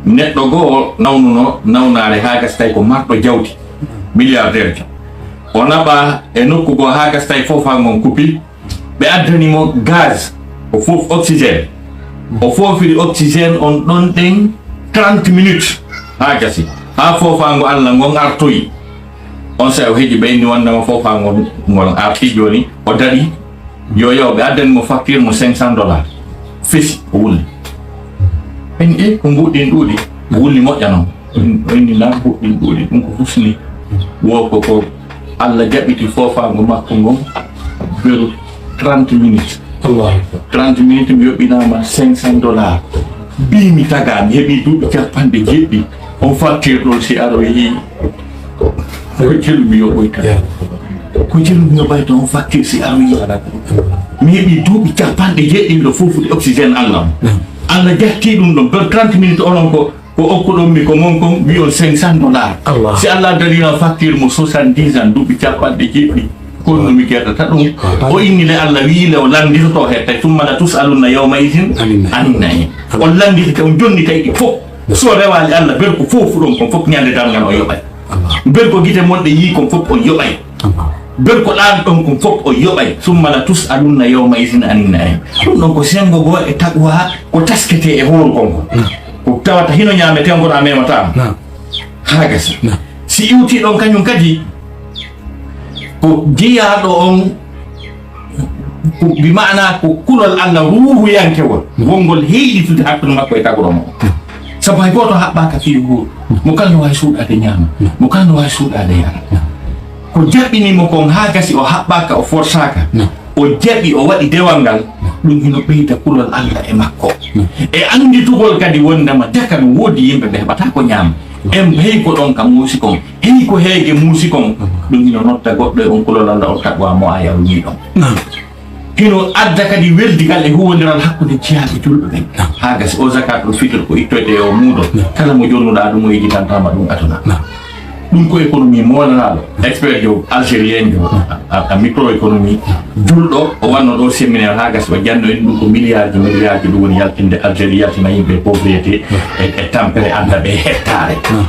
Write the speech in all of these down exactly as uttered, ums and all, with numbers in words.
Neɗɗo goo nawnuno nawnaare haa gasi tawi ko marɗo jawdi, milliardaire jo. O naɓa e nokku goo haa gasi tawi foofaango ngon kupi. Ɓe addani mo gaz, o foofi oxygène. O foofiri oxygène on ɗon ɗen trente minutes haa gasi. Haa foofaango Alla ngon artoyi. Onsay o heƴi ɓe inni wondema foofaango ngol arti jooni, o daɗi. Yo yaw, ɓe addani mo facture mo cinq cents dollars. Fesi, o wulli. En e ko mbuɗɗin ɗuuɗi, o wulli moƴƴa non. O inni lan mbuɗɗin ɗuuɗi, ɗum ko husni. Wo ko, ko Alla jaɓiti foofaango makko ngon beru trente minutes. Allahu Akbar. Trente minutes mi yoɓinaama cinq cents dollars. Mbii mi tagaa, mi heɓii duuɓi capanɗe jeeɗiɗi. On facture ɗon si aroyi, ko jelu mi yoɓoyta. Ya. Ko jelu mi yoɓayta on facture si aroyi. Mi heɓii duuɓi capanɗe jeeɗiɗi miɗo foofude oxygène Alla on. Naam. Alla jatti ɗum ɗon, beru trente minutes onon ko Ko okkuɗon mi ko mon kon, wi'on cinq cents dollars. Allah. Si Allah darina facture mo soixante-dix ans, duuɓi capanɗe jeeɗiɗi, kono no mi gerdata ɗum. Ah, o inni le Allah wi'i le o lannditoto he tawi, summa la tus'alunna yawma izin Anin na'im. Anin na'im. Allah. On lannditete, on jonnitay ɗi fof. So rewaali Allah, berko fof fuɗon kon fof ñande darngal o yoɓay. Allah. Berko gite mon ɗe yii kon fof on yoɓay. Berko ɗaanɗon kon fof o yoɓay, summa la tus'alunna yawma izin anin na'im. Ɗum ɗon ko senngo goo e taqwa ko tasketee e hoorugol ngol. Naam. Ko tawata hino ñaametee ngol a memataama. Naam. Haa gasa. Naam. Si iwtii ɗon kañum kadi, ko jeyaaɗo on, ko bi maana ko kulol Allah ruuhuyankewol, wonngol heylitude hakkunde makko e tagoro mo. Naam. Sabu hay gooto haɓɓaaka fii huur. Mo kala no waawi suuɗaade ñaama. Mo kala no waawi suuɗaade yara. Ko jaɓɓini mo kon haa gasi o haɓɓaaka, o forsaaka. O jaɓi, o waɗi dewal ngal. Ɗum hino ɓeyda kulol Allah e makko. E annditugol kadi wondema deka no woodi yimɓe ɓe heɓataa ko ñaama. En hey ko ɗon ka muusi kon. Hey ko heege muusi kon. Ɗum hino nodda goɗɗo e on kulol Allah on taqwa mo aya o yii ɗon. Hino adda kadi weldigal e huwondiral hakkunde jeyaaɓe julɓe ɓen. Naam. Haa gasi o zakatul fitr ko ittoyte e o muudo. Naam. Kala mo jonnuɗaa ɗum o yejjitantaama ɗum aduna. Naam. Ɗum ko économie moolanaaɗo. Expert jo algérien jo a, a, a microéconomie. Julɗo o wanno ɗo séminaire haa gasi o janno en ɗum ko milliard ji, milliard ji ɗum woni yaltinde Algérie, yaltina yimɓe pauvreté e, e tampere adda ɓe hettaare. Naam.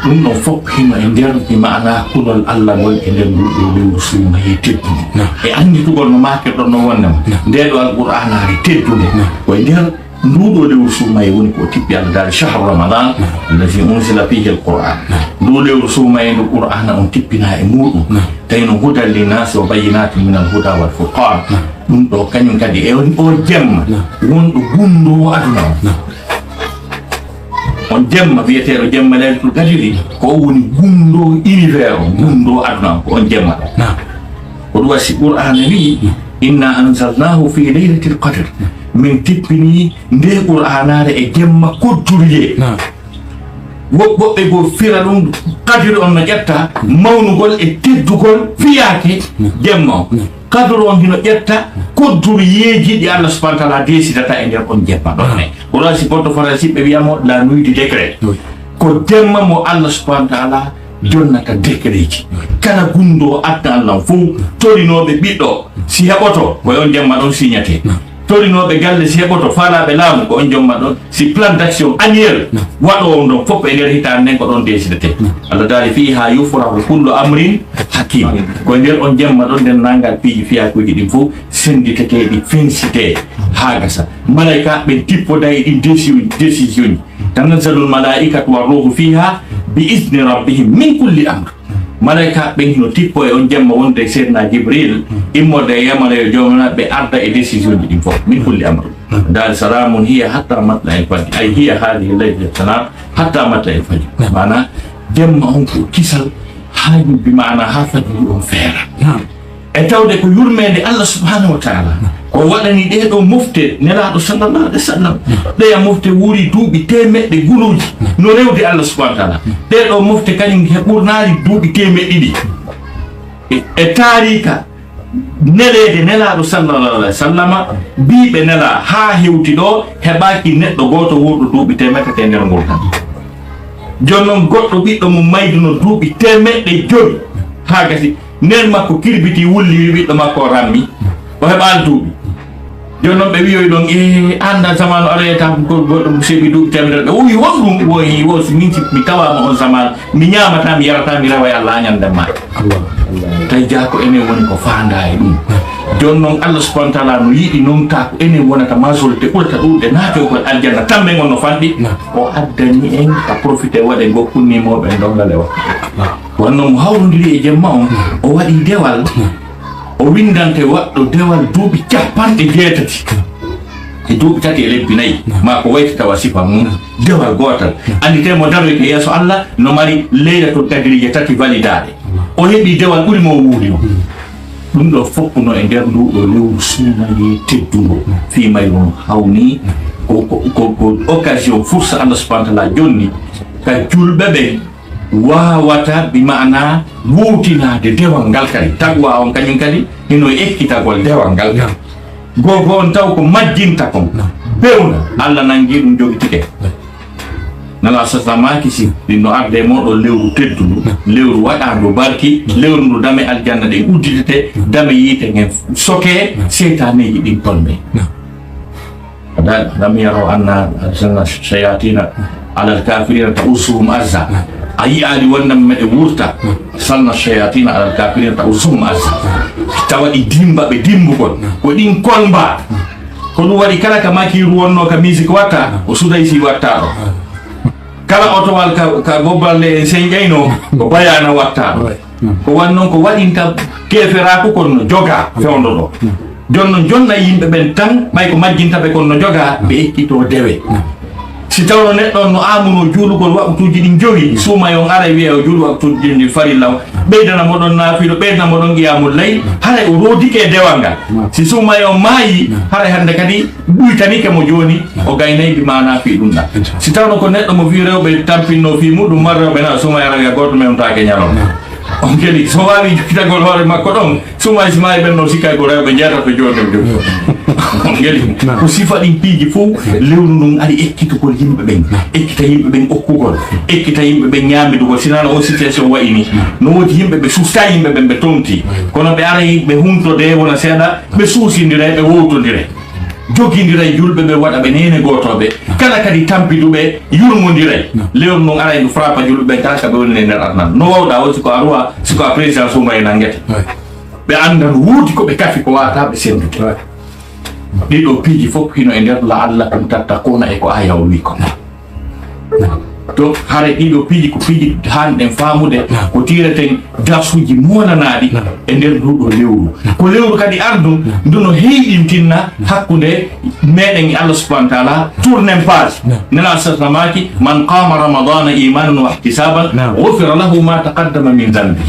Ɗum ɗon fof hino e nder mi maanaa kulol Allah ngol e nder nduɗo lewru suumayee teddundu. Naam. E annditugol no maakirɗon non wondema. Naam. Nde ɗo Alqur'aanaare teddunde. Naam. Ko e nder nduɗo lewru suumayee woni ko o tippi Allah daali shahru Ramadan. Naam. Allazi unzila fihi alqur'an. Naam. Ndu lewru suumayee ndu Qur'aana on tippinaa e muuɗum. Naam. Tawi no hudan linnaasi wa bayyinatin min alhuda wal furqan. Naam. Ɗum ɗo kañum kadi e on, o jemma. Naam. Wonɗo gunndoowo aduna on. Naam. On jemma wiyeteeɗo jemma Laylatul Qadri, ko o woni gunndoo univers on, gunndoo aduna on, ko on jemma ɗon. Naam. Ko ɗum waɗi si Qur'aana wi'i, "Inna anzalnahu fi laylatil qadr." Min tippini nde Qur'aanaare e jemma kodduriyee. Naam. Wo-, woɓɓe goo fira ɗum, qadri on no ƴetta mawnugol e teddugol fiyaake jemma on. Naam. Kadoro on hino ƴetta kodduriyeeji ɗi Allah subhanahu wa ta'ala deesidata e nder on jemma ɗon. Ah. Ko ɗon si goɗɗo faransi ɓe wi'a mo la nuit du décret. Oui. Ko jemma mo Allah subhanahu wa ta'ala jonnata décretji. Oui. Kala gunndoo adna Allah fof, torinooɓe ɓiɗɗo, si heɓoto, ko on jemma ɗon signate. Non. Torinooɓe galle si heɓoto, faalaaɓe laamu, ko on jemma ɗon. Si plan d'action annuel waɗoowo ɗon fof e nder hitaande nden ko ɗon deesidetee. Allah daali, "Fiihaa yufraqu kullu amrin hakiim." Ko e nder on jemma ɗon nden naangal piiji fiyakuuji ɗin fof sennditeteeɗi, fensitee haa gasa. Malaykaaɓe ɓen tippoda e ɗin décision, décision ji. "Tanazzalul malaa'ikatu war ruuhu fiihaa bi izni rabbihim min kulli amr." Malaykaaɓe ɓen hino tippo e on jemma wonde e Seydina Jibril, immorde e yamare yo Joomiraaɗo ɓe arda e décision ji ɗin fof. Min kulli amr. Daal, "Salaamun hiya hatta matla'il fajr." Ay, hiya haadihi layla salam hatta matla'il fajr. Naam. Maana, jemma on ko kisal, haa yubbi, maana, haa fajiri on feera. Naam. E tawde ko yurmeende Allah subhanahu wa ta'ala, ko waɗani ɗee ɗoo mofte Nelaaɗo sallallahu alaihi wasallam. Ɗeya mofte wuuri duuɓi teemeɗɗe guluuji no rewde Allah subhanahu wa ta'ala. Ɗee ɗoo mofte kañum he ɓurnaali duuɓi teemeɗɗe ɗiɗi. E, e taariika neleede Nelaaɗo sallallahu alaihi wasallama, biiɓe nelaa haa hewti ɗoo, heɓaaki neɗɗo gooto wuurɗo duuɓi teemeɗɗe e nder ngol tan. Jooni noon goɗɗo ɓiɗɗo mum mayduno duuɓi teemeɗɗe jowi haa gasi. Neen makko kirbitii, wulli, wi ɓiɗɗo makko o rammi, o heɓaali duuɓi. Jooni noon ɓe wiyoy ɗon, e annda zamanu aroyata ko goɗɗo seeɓi duuɓi temedere. Ɓe wiyi won ɗum, woyi wo si min si mi tawaama on zamanu, mi ñaamata, mi yarata, mi rewa e Allah ñande ma. Allah, Allah. Tawi jaa ko enen woni ko faandaa e ɗum. Jooni noon Allah subhanahu wa taala no yiɗi noon taa ko enen wonata majorité ɓurata ɗuuɗde naatogol aljanna, tammen on no fanɗi. Naam. O addani en ka profité waɗe gokkunni mooɓe ndongal e waktu. Naam. Wanno mo hawrondiri e jemma on, o waɗi dewal, o windante waɗɗo dewal duuɓi capanɗe jeetati. E duuɓi tati e lebbi nayi, ma ko wayti tawa sifa mum, dewal gootal. Anndite mo daroyte yeeso Allah no mari leylatul kadrije tati validaaɗe. O heɓi dewal ɓuri mo o wuuri o. Ɗum ɗo fof no e nder ndu ɗo lewru suumaye teddundu. Fii mayru no hawni ko, ko, ko, ko occasion, fursa Allah subhanahu wa taala jonni ka julɓe ɓen waawata, bi maana, wuurtinaade dewal ngal kadi. Taqwa on kañum kadi hino e ekkitagol dewal ngal. Naam. Gooto on taw ko majjinta kon. Naam. Bewna, Allah nangi ɗum jogitike. Naam. Nala sasamaaki si ɗin no arde e moɗon lewru teddundu, naam, lewru waɗaandu barki, naam, lewru ndu dame aljanna ɗen udditete, naam, dame yiite ngen soke, naam, seytaaneeji ɗin kolme. Naam. Da-, lam yaraw anna arsalna shayatina ala alkafirina ta'usuhum azza. A yi'aali wonde meɗe wurta, arsalna shayatina ala alkafirina ta'usuhum azza. Tawa ɗi dimba ɓe dimbugol. Ko ɗin kolmba. Ko ɗum waɗi kala ka makiiru wonno ka musique watta, o suday si watta ɗo. Kala otowal ka, ka gobballe en sen ƴayno, ko bayana watta ɗo. Ko wan noon ko waɗinta keeferaaku kon no jogaa fewndo ɗo. Jooni noon jonna yimɓe ɓen tan, ɓay ko majjinta ɓe kon no jogaa, ɓe ekkitoo dewe. Si tawno neɗɗo on no aamuno juulugol waqtuuji ɗin jowi, suumay on aray wiya o juulu waqtuuji ɗin farilla on, ɓeydana mo ɗon naafilo, ɓeydana mo ɗon qiyamul layl, haray o roodike e dewal ngal. Si suumay on maayi, haray hannde kadi ɗuytanike mo jooni, o gaynay bi maanaa fii ɗum ɗan. Si tawno ko neɗɗo mo fii rewɓe tampinno fii muɗum, mar rewɓe na suumay aray wiya gooto mewtaake ñalawma. On kadi, so waawi jokkitagol hoore makko ɗon, suumay si maayi ɓen no sikkay ko rewɓe njeetato jooni o jogi. On kadi, naam, ko sifa ɗin piiji fof, lewru ndun ari ekkitugol yimɓe ɓen, naam, ekkita yimɓe ɓen okkugol, ekkita yimɓe ɓen ñaamidugol. Sinano o situation wayi ni, naam, no woodi yimɓe ɓe susta yimɓe ɓen ɓe tomti. Naam. Kono ɓe aray ɓe huntode wona seeɗa, ɓe suusindire, ɓe wowtondire. Jogindira e julɓe ɓe, waɗa ɓe neene gootooɓe. Kala kadi tampiduɓe, yurmondiray. Lewru ndun aray ndu frappa julɓe ɓen kala ka ɓe woni e nder aduna. No wawɗa o, si ko a roi, si ko a président, suumay nangete. Ɓe annda no woodi ko ɓe kafi ko wata ɓe sendude. Ɗiɗo piiji fof hino e nder la'allakum tattaquna e ko aya o wi ko. Donc, hare ɗiɗo piiji ko piiji haanɗen faamude, ko tiireten darsuuji moonanaaɗi e nder nduɗo lewru. Ko lewru kadi ardu, ndu no heyɗintinna hakkunde meɗen e Allah subhanahu wa taala, tournen page. Nela sasnamaaki, "Man qama ramadana imanan wa ihtisaban, ghufira lahu ma taqaddama min dhanbi."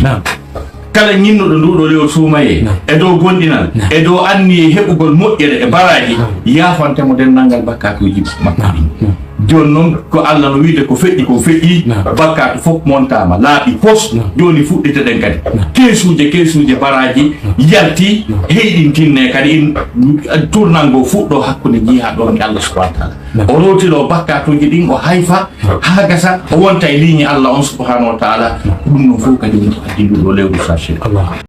Kala ñinnuɗo nduɗo lewru suumayee, naam, e dow gonɗinal, naam, e dow anniye heɓugol moƴƴere e baraaji, naam, yaafante mo denndangal bakkatuuji makko ɗin. Naam. Jooni noon, ko Allah no wiide ko feƴƴi, ko feƴƴi, naam, bakkatu fof montaama, laaɓi pos. Naam. Jooni fuɗɗiteɗen kadi. Naam. Keesuuje, keesuuje baraaji, naam, yalti, naam, heyɗintinne kadi in, tournal ngo fuɗɗo hakkunde jiha ɗon e Allah subhanahu wa taala. Naam. O rowtiro bakkatuuji ɗin, o hayfa, haa gasa, o wonta e ligne Allah on subhanahu wa taala. Ko ɗum ɗon fof kadi woni ko addi ndu ɗo lewru sachet. Allah.